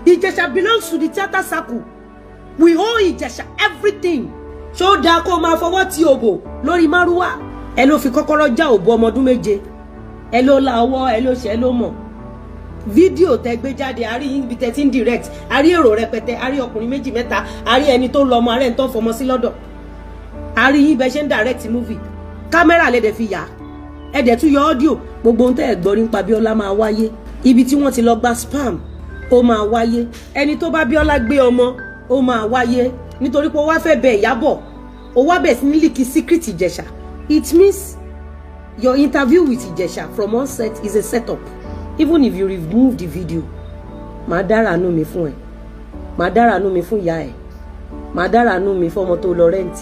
Ìjẹ̀ṣà belongs to the theatre circle. We owe Ìjẹ̀ṣà everything. Ṣó dáa kó o máa fọwọ́ ti òbò lórí márúwá? Ẹ ló fi kọ́kọ́rọ́ já òbò ọmọ ọdún 7, ẹ ló la ọwọ́, ẹ ló ṣe, ẹ ló mọ̀. Fídíò tẹ gbé jáde, a rí ibi tẹ ti ń direct, a rí èrò rẹpẹtẹ, a rí ọkùnrin méjì mẹ́ta, a rí ẹni tó lọ ọmọ, arẹ ń tó fọmọ sí lọ́dọ̀. Àárín yín bẹ ṣe ń direct movie, kámẹ́rà lẹ́dẹ̀ fi yà á, ẹ̀dẹ̀ tún yọ ọ́díò. Gbogbo ohun tẹ́ ẹ̀ gbọ́ nípa Bíọ́lá máa wáyé. Ibi tí wọ́n ti lọ gba spam, ó máa wáyé. Ẹni tó bá Bíọ́lá gbé ọmọ, ó máa wáyé, nítorí pé ó wá fẹ́ bẹ Ìyábọ̀, ó wá bẹ̀ sí ní leak secret Ìjẹ̀ṣà. It means your interview with Ìjẹ̀ṣà from onset is a setup. Even if you remove the video, màá dára àánú mi fún ẹ, màá dára àánú mi fún ìyá ẹ, màá dára àánú mi fún ọmọ tó lọ rent.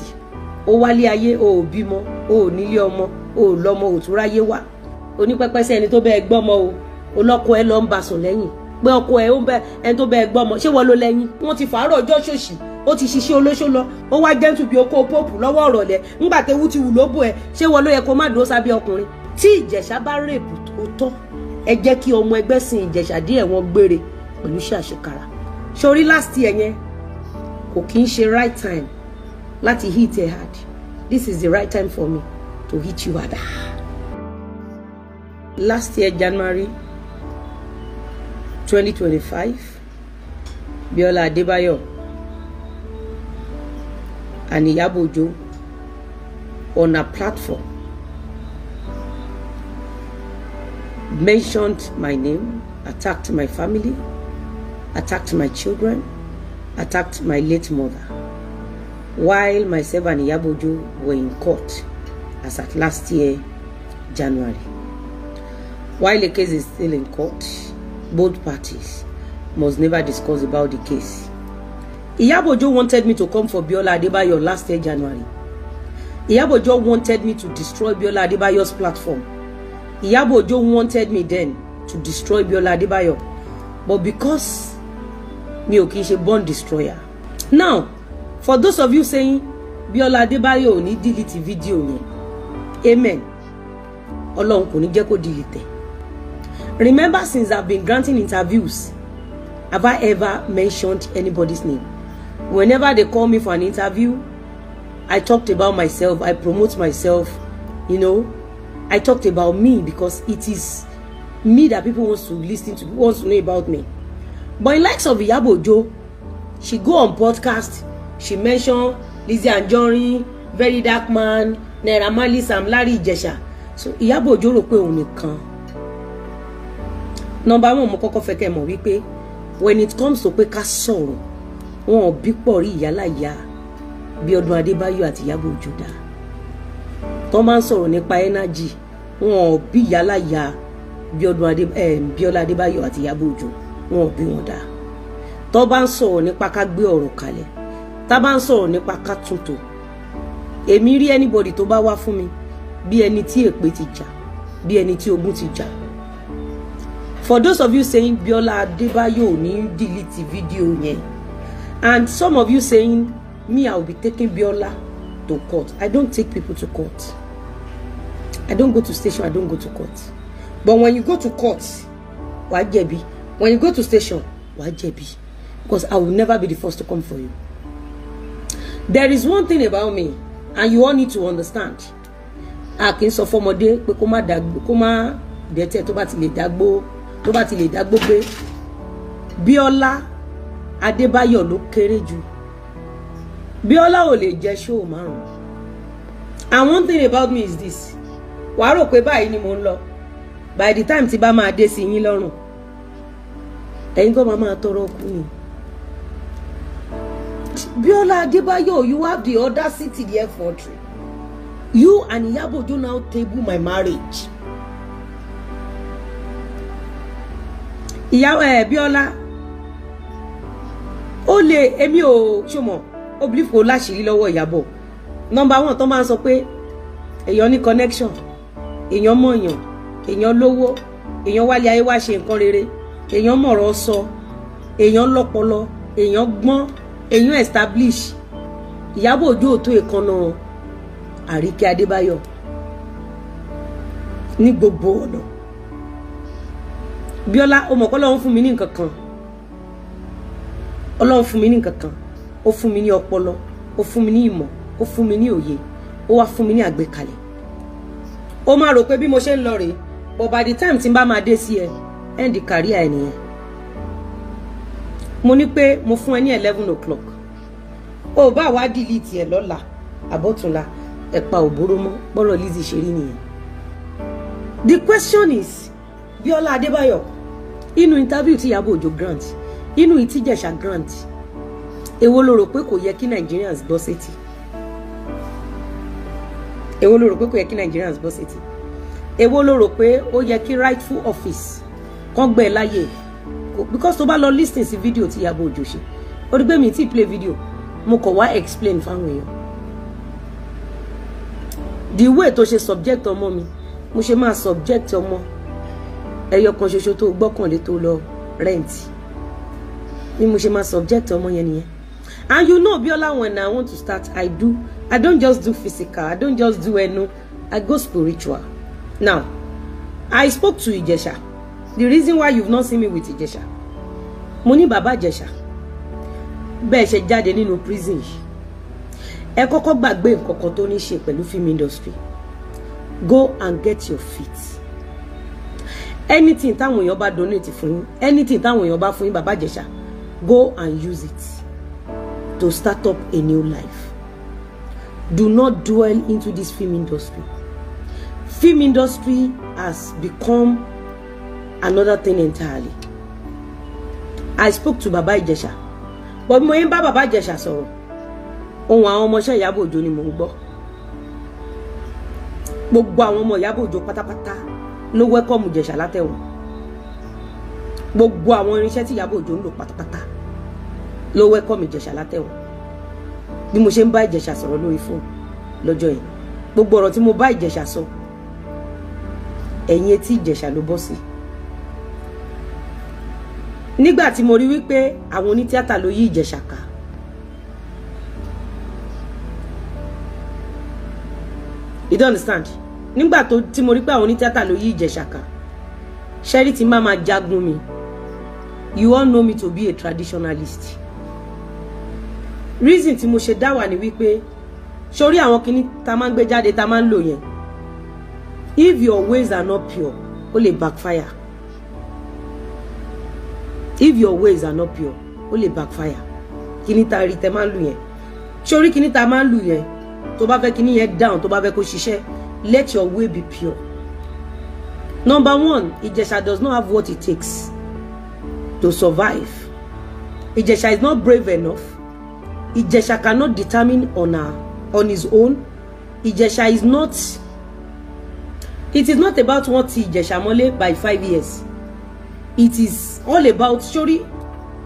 Ó wálé ayé, o ò bímọ, o ò nílé ọmọ, o ò lọ́mọ, ò tún ráyé wá. Onípẹ́pẹ́sẹ́ ẹni tó bẹ́ẹ̀ gbọ́mọ o, olọ́kọ ẹ lọ ń bá sùn lẹ́yìn pé ọkọ ẹ ó ń bẹ ẹni tó bẹ́ẹ̀ gbọ́mọ. Ṣé wọ́n ló lẹ́yìn? Wọ́n ti fàárọ̀ ọjọ́ ṣòṣì, ó ti ṣiṣẹ́ olóṣó lọ, ó wá jẹ́ntù bí okó póòpù lọ́wọ́ ọ̀rọ̀lẹ́ ńgbà tẹ́wú ti wù lóbò ẹ. Ṣé wọ́n ló yẹ kó má dúró sábẹ́ ọkùnrin? Tí Ìjẹ̀ṣà bá rèpù tó tọ́, ẹ jẹ́ kí ọmọ ẹgbẹ́ sin Ìjẹ̀ṣà díẹ̀ wọ́n gbére pẹ̀lú iṣẹ́ àṣekára. Sórí last year yẹn kò kí ń ṣe right time láti hit ẹ hard. This is the right time for me to hit you harder. Last year, January 2025, Biola Adebayo and Iyabo Ojo on a platform mentioned my name, attacked my family, attacked my children, attacked my late mother, while myself and Iyabo Ojo were in court as at last year, January. While the case is still in court, both parties must never discuss about the case. Iyabo Ojo wanted me to come for Biola Adebayo last year, January. Iyabo Ojo wanted me to destroy Biola Adebayo's platform. Iyabo Ojo wanted me then to destroy Biola Adebayo. But because mi ò kì í ṣe born destroyer. Now, for those of you saying Biola Adebayo ò ní delete video yẹn, amen. Ọlọ́run kò ní jẹ́ kó delete ẹ̀. Remember, since I've been granting interviews, have I ever mentioned anybody's name? Whenever they call me for an interview, I talked about myself, I promote myself, you know. I talked about me because it is me that people want to listen to, wants to know about me. But in likes of Iyabo Ojo, she go on podcast, she mention Lizzy Anjorin, Very Dark Man, Naira Marley, Sam Larry, Ijesha. So Iyabo Ojo rò pé òun nìkan. Number one, mo kọ́kọ́ fẹ́ kẹ́ mọ̀ wípé when it comes to pé ká sọ̀rọ̀, wọn ò bí pọ̀ rí ìyálàyà Bíọ́dún Adébáyọ̀ àti Ìyábọ̀ Òjó dá. Tó máa ń sọ̀rọ̀ nípa energy, wọn ò bí ìyálàyà Bíọ́lá Adébáyọ̀ àti Ìyábọ̀ Òjó, wọn ò bí wọn dá. Tó bá ń sọ̀rọ̀ nípa ká gbé ọ̀rọ̀ kalẹ̀, tá bá ń sọ̀rọ̀ nípa ká túntò, èmi rí anybody tó bá wá fún mi bí ẹni tí èpè ti jà, bí ẹni tí ogun ti jà. For those of you saying Biola Adebayo ò ní delete video yẹn, and some of you saying me, I will be taking Biola to court. I don't take people to court. I don't go to station, I don't go to court. But when you go to court, wàá jẹ̀bi. When you go to station, wàá jẹ̀bi. Because I will never be the first to come for you. There is one thing about me, and you all need to understand. A kì í sọ fọmọdé pé kó má dàgbò, kó má dẹ́tẹ̀ tó bá ti lè dágbó, tó bá ti lè dágbó gbé. Bíọ́lá Adébáyọ̀ ló kéré jù. Bíọ́lá ò lè jẹ show márùn. And one thing about me is this. Wàá rò pé báyìí ni mò ń lọ. By the time tí bá máa dé sí yín lọ́rùn, ẹ̀yin kọ́ máa máa tọrọ kú ni. Bíọ́lá Adébáyọ̀, you have the audacity, the effrontery. You and Iyabo Ojo now table my marriage. Ìyá ẹ Bíọ́lá, ó lè èmi ò ṣòmọ̀, ó believe kò láṣìírí lọ́wọ́ Ìyábọ̀. Number one, tó máa ń sọ pé èèyàn ní connection, èèyàn mọ̀yàn, èèyàn lówó, èèyàn wálé ayé wá ṣe nǹkan rere, èèyàn mọ̀rọ̀ sọ, èèyàn lọ́pọlọ, èèyàn gbọ́n, èèyàn establish. Ìyábọ̀ Òjó ò tó èékánná Àríkẹ́ Adébáyọ̀ ní gbogbo ọ̀nà. Bíọ́lá, ó mọ̀ pé Ọlọ́run fún mi ní nǹkan kan. Ọlọ́run fún mi ní nǹkan kan. Ó fún mi ní ọpọlọ, ó fún mi ní ìmọ̀, ó fún mi ní òye, ó wá fún mi ní àgbékalẹ̀. Ó máa rò pé bí mo ṣe ń lọ rèé, but by the time tí n bá máa dé sí ẹ, end career ẹ nìyẹn. Mo ní pé mo fún ẹ ní 11 o'clock. Ó bá wá delete ẹ lọ́la. Àbọ̀túnla ẹ̀pa òbóró mọ́ bọ́rọ̀ Lizzy ṣe rí nìyẹn. The question is, Bíọ́lá Adébáyọ̀, inú interview tí Ìyábọ̀ Òjó grant, inú ìtí Ìjẹ̀ṣà grant, èwo ló rò pé kò yẹ kí Nigerians gbọ́ sétí? Èwo ló rò pé kò yẹ kí Nigerians gbọ́ sétí? Èwo ló rò pé ó yẹ kí rightful office kàn gbẹ láyè? Because tó bá lọ listen sí video tí Ìyábọ̀ Òjó ṣe, ó rí pé mi tí play video, mo kàn wá explain fáwọn èèyàn the way tó ṣe subject ọmọ mi, mo ṣe máa subject ọmọ ẹyọ kan ṣoṣo tó gbọ́kànlé tó lọ rent, bí mo ṣe máa subject ọmọ yẹn nìyẹn. And you know, Biola, when I want to start, I don't just do physical, I don't just do ẹnu, I go spiritual. Now, I spoke to Ìjẹ̀ṣà. The reason why you've not seen me with Ìjẹ̀ṣà, mo ní bàbá Ìjẹ̀ṣà, bẹ́ẹ̀ ṣe jáde nínú prison yìí, ẹ kọ́kọ́ gbàgbé nǹkan kan tó ní ṣe pẹ̀lú film industry. Go and get your feet. Anything táwọn èèyàn bá donate fún yín, anything táwọn èèyàn bá fún yín, bàbá Ìjẹ̀ṣà, go and use it to start up a new life. Do not dwell into this film industry. Film industry has become another thing entirely. I spoke to Baba Ìjẹ̀ṣà, but mo ń bá Baba Ìjẹ̀ṣà sọ̀rọ̀, ohun àwọn ọmọọṣẹ́ Ìyábọ̀ Òjó ni mò ń gbọ́. Gbogbo àwọn ọmọ Ìyábọ̀ Òjó pátápátá ló welcome Ìjẹ̀ṣà látẹ̀wọ̀n. Gbogbo àwọn irinṣẹ́ tí Ìyábọ̀ Òjó ń lò pátápátá ló welcome Ìjẹ̀ṣà látẹ̀wọ̀n. Bí mo ṣe ń bá Ìjẹ̀ṣà sọ̀rọ̀ lórí fóònù lọ́jọ́ yẹn, gbogbo ọ̀rọ̀ tí mo bá Ìjẹ̀ṣà sọ, ẹ̀yìn etí Ìjẹ̀ṣà ló bọ́ sí. Nígbà tí mo rí wípé àwọn onítíátà ló yí Ìjẹ̀ṣà ká, you don't understand? Nígbà tó tí mo rí pé àwọn onítíátà ló yí Ìjẹ̀ṣà ká, ṣẹ́rí tí má máa jagun mi. You all know me to be a traditionalist. Reason tí mo ṣe dá wà ní wípé sórí àwọn kinní tá máa ń gbé jáde, tá máa ń lò yẹn, if your ways are not pure, ó lè backfire. If your ways are not pure, ó lè backfire. Kinní tá rí tẹ máa ń lò yẹn, sórí kinní tá máa ń lò yẹn, tó bá fẹ́ kinní yẹn down, tó bá fẹ́ kó ṣiṣẹ́, let your way be pure. Number one, Ìjẹ̀ṣà does not have what it takes to survive. Ìjẹ̀ṣà is not brave enough. Ìjẹ̀ṣà cannot determine on his own. Ìjẹ̀ṣà is not, it is not about wọ́n ti Ìjẹ̀ṣà mọ́lé by 5 years. It is all about, sórí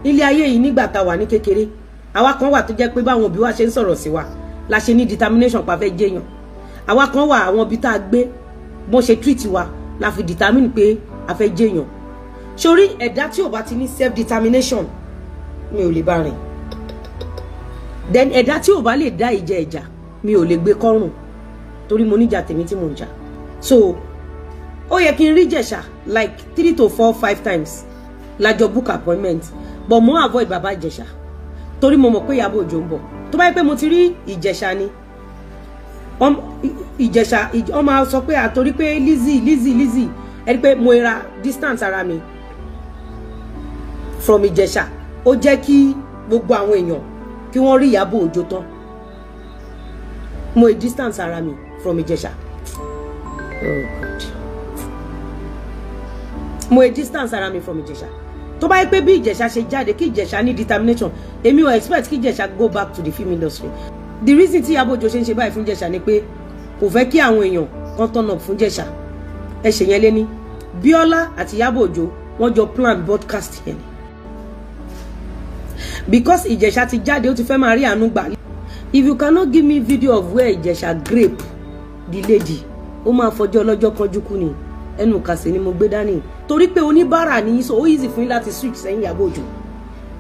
ilé ayé yìí, nígbà tá a wà ní kékeré, àwa kan wà tó jẹ́ pé báwọn òbí wa ṣe ń sọ̀rọ̀ sí wa la ṣe ní determination pa fẹ́ jẹ́yàn. Àwa kan wà, àwọn ibi tá a gbé, bọ́n ṣe treat wa la fi determine pé a fẹ́ jẹ́yàn. Sórí ẹ̀dá tí ò bá ti ní self determination, mi ò lè bá rìn. Then ẹ̀dá tí ò bá lè dá ìjẹ ìjà, mi ò lè gbé kọ́rùn, torí mo níjà tèmi tí mò ń jà. So ó yẹ kí n rí Ìjẹ̀ṣà like 3 to 4, 5 times lájọ book appointment, but mo avoid bàbá Ìjẹ̀ṣà torí mo mọ̀ pé Ìyábọ̀ Òjó ń bọ̀. Tó bá yẹ pé mo ti rí Ìjẹ̀ṣà ni, Ìjẹ̀ṣà wọ́n máa sọ pé àtorí pé Lizzy, Lizzy, Lizzy, ẹni pé mo ra distance ara mi from Ìjẹ̀ṣà, ó jẹ́ kí gbogbo àwọn èèyàn kí wọ́n rí Ìyábọ̀ Òjó tán. Mo distance ara mi from Ìjẹ̀ṣà. Oh God, mo distance ara mi from Ìjẹ̀ṣà. Tó bá yẹ pé bí Ìjẹ̀ṣà ṣe jáde, kí Ìjẹ̀ṣà ní determination, èmi ò expect kí Ìjẹ̀ṣà go back to the film industry. The reason tí Ìyábọ̀ Òjó ṣe ń ṣe báyìí fún Ìjẹ̀ṣà ni pé kò fẹ́ kí àwọn èèyàn kan turn up fún Ìjẹ̀ṣà. Ẹ ṣe yẹn lé ní Bíọ́lá àti Ìyábọ̀ Òjó, wọ́n jọ plan broadcast yẹn ni, because Ìjẹ̀ṣà ti jáde, ó ti fẹ́ máa rí àánú gbà. If you cannot give me video of where Ìjẹ̀ṣà grape the lady, ó máa fọjọ́ ọlọ́jọ́ kanjú kú ni. Ẹnu kàsí ni mo gbé dání, torí pé oníbàárà ní, so ó easy fún yín láti switch sẹ́yìn Ìyábọ̀ Òjó.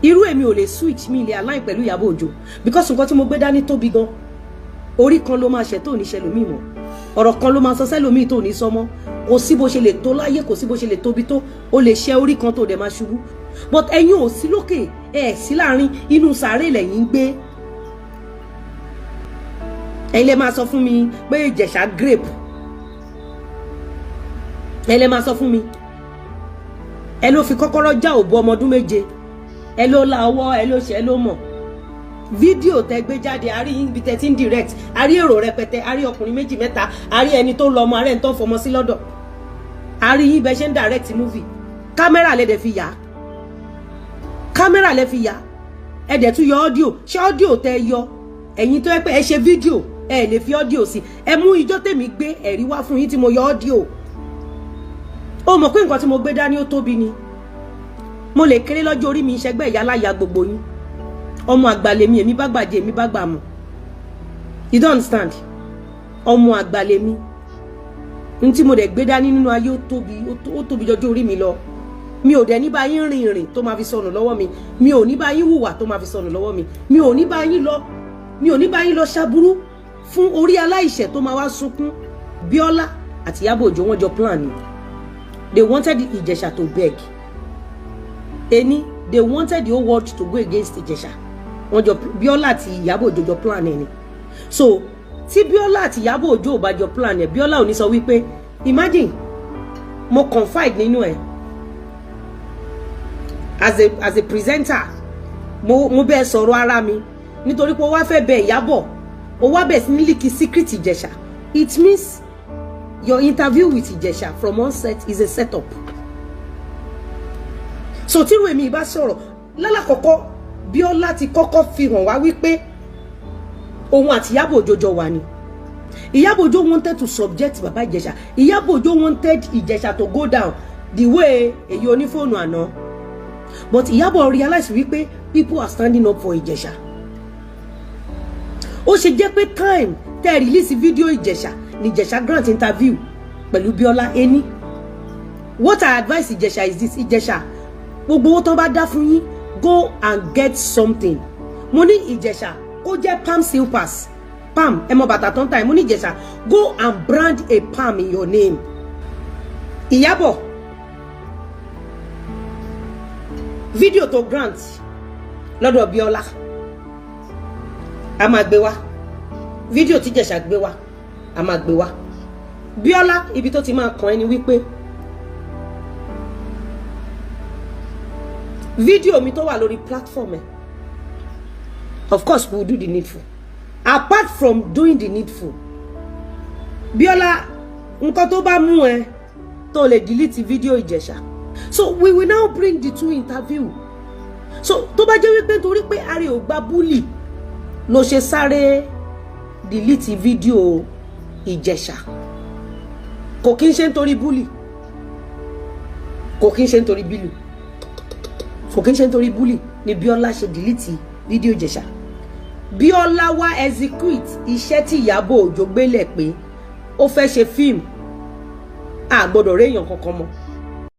Irú èmi ò lè switch, mi lè align pẹ̀lú Ìyábọ̀ Òjó, because nǹkan tí mo gbé dání tóbi gan. Orí kan ló máa ṣẹ̀ tó ní ṣẹlòmíì mọ́, ọ̀rọ̀ kan ló máa sọ sẹ́lòmíì tó ní sọmọ́. Kò sí bó ṣe lè tó láyé, kò sí bó ṣe lè tóbi tó, ó lè ṣẹ́ orí kan tó dẹ̀ máa ṣubú. But ẹ̀yin ò sí lókè, ẹ̀ sí láàrin, inú sàárè lẹ́yìn ń gbé. Ẹ̀yin lè máa sọ fún mi pé Ìjẹ̀ṣà grape. Ẹ lè máa sọ fún mi, ẹ ló fi kọ́kọ́rọ́ já òbó ọmọ ọdún 7, ẹ ló la ọwọ́, ẹ ló ṣe, ẹ ló mọ̀. Fídíò tẹ gbé jáde, a rí ibi tẹ ti ń direct, a rí èrò rẹpẹtẹ, a rí ọkùnrin méjì mẹ́ta, a rí ẹni tó ń lọ ọmọ, a rí ẹni tó ń fọmọ sí lọ́dọ̀, a rí yín bẹ ṣe ń direct movie. Kámẹ́rà lẹ dẹ̀ fi yà á, kámẹ́rà lẹ fi yà á, ẹ dẹ̀ tún yọ audio. Ṣé audio tẹ yọ, ẹ̀yin tó yẹ pé ẹ ṣe fídíò, ẹ lè fi audio sí? Ẹ mú ijó tèmi gbé ẹ̀rí wá fún yín tí mo yọ audio. Ó mọ̀ pé nǹkan tí mo gbé dání ó tóbi ni. Mo lè kéré lọ́jọ́ orí mi, ìṣẹ́gbẹ́ ìyá láya gbogbo yín. Ọmọ àgbà lèmi, èmi bá gbàjẹ́, èmi bá gbà mọ̀. You don't understand. Ọmọ àgbà lèmi. N tí mo dẹ̀ gbé dání nínú ayé, ó tóbi, ó tóbi jọjọ́ orí mi lọ. Mi ò dẹ̀ ní bá yín rìn ìrìn tó máa fi sọnù lọ́wọ́ mi. Mi ò ní bá yín hùwà tó máa fi sọnù lọ́wọ́ mi. Mi ò ní bá yín lọ, mi ò ní bá yín lọ ṣaburú fún orí aláìṣẹ̀ tó máa wá sunkún. Bíọ́lá àti Ìyábọ̀ Òjó, wọ́n jọ plan ni. They wanted Ìjẹ̀ṣà to beg eni. They wanted the whole world to go against Ìjẹ̀ṣà. Wọ́n jọ, Bíọ́lá àti Ìyábọ̀ Òjó jọ plan ẹ̀ ni. So tí Bíọ́lá àti Ìyábọ̀ Òjó ò bá jọ plan ẹ̀, Bíọ́lá ò ní sọ wípé, imagine, mo confide nínú ẹ̀ as a presenter, mo bẹ́ẹ̀ sọ̀rọ̀ ara mi nítorí pé ó wá fẹ́ bẹ Ìyábọ̀, ó wá bẹ̀ sí ní leak secret Ìjẹ̀ṣà. It means your interview with Ìjẹ̀ṣà from onset is a setup. So tí èmi bá sọ̀rọ̀ lálàkọ́kọ́, Bíọ́lá ti kọ́kọ́ fi hàn wá wípé òun àti Ìyábọ̀ Òjó jọ wà ní. Ìyábọ̀ Òjó wanted to subject Baba Ìjẹ̀ṣà. Ìyábọ̀ Òjó wanted Ìjẹ̀ṣà to go down the way èyí onífóònù àná, but Ìyábọ̀ realize wípé people are standing up for Ìjẹ̀ṣà. Ó ṣe jẹ́ pé time tẹ́ release video Ìjẹ̀ṣà ni Ìjẹ̀ṣà grant interview pẹ̀lú Bíọ́lá ení. What I advise Ìjẹ̀ṣà is this: Ìjẹ̀ṣà, gbogbo owó tó bá dá fún yín, go and get something. Mo ní Ìjẹ̀ṣà kó jẹ́ palm slippers, palm, ẹ mọ bàtà tó ń ta ẹ. Mo ní Ìjẹ̀ṣà, go and brand a palm in your name. Ìyábọ̀, fídíò tó grant lọ́dọ̀ Bíọ́lá, a máa gbé wá. Fídíò tí Ìjẹ̀ṣà gbé wá, a máa gbé wá. Bíọ́lá, ibi tó ti máa kàn ẹ́ ni wípé fídíò mi tó wà lórí platform ẹ, of course we will do the needful. Apart from doing the needful, Bíọ́lá, nǹkan tó bá mú ẹ tó lè delete fídíò Ìjẹ̀ṣà, so we will now bring the two interview. So tó bá jẹ́ wípé nítorí pé ààrẹ ò gba bully ló ṣe sáré delete fídíò Ìjẹ̀ṣà, kò kí n ṣe nítorí bully, kò kí n ṣe nítorí bílù, kò kí n ṣe nítorí bully ni Bíọ́lá ṣe delete fídíò Ìjẹ̀ṣà. Bíọ́lá wá execute iṣẹ́ tí Ìyábọ̀ Òjó gbélẹ̀ pé ó fẹ́ ṣe fíìmù, a gbọ́dọ̀ réèyàn kankan mọ́.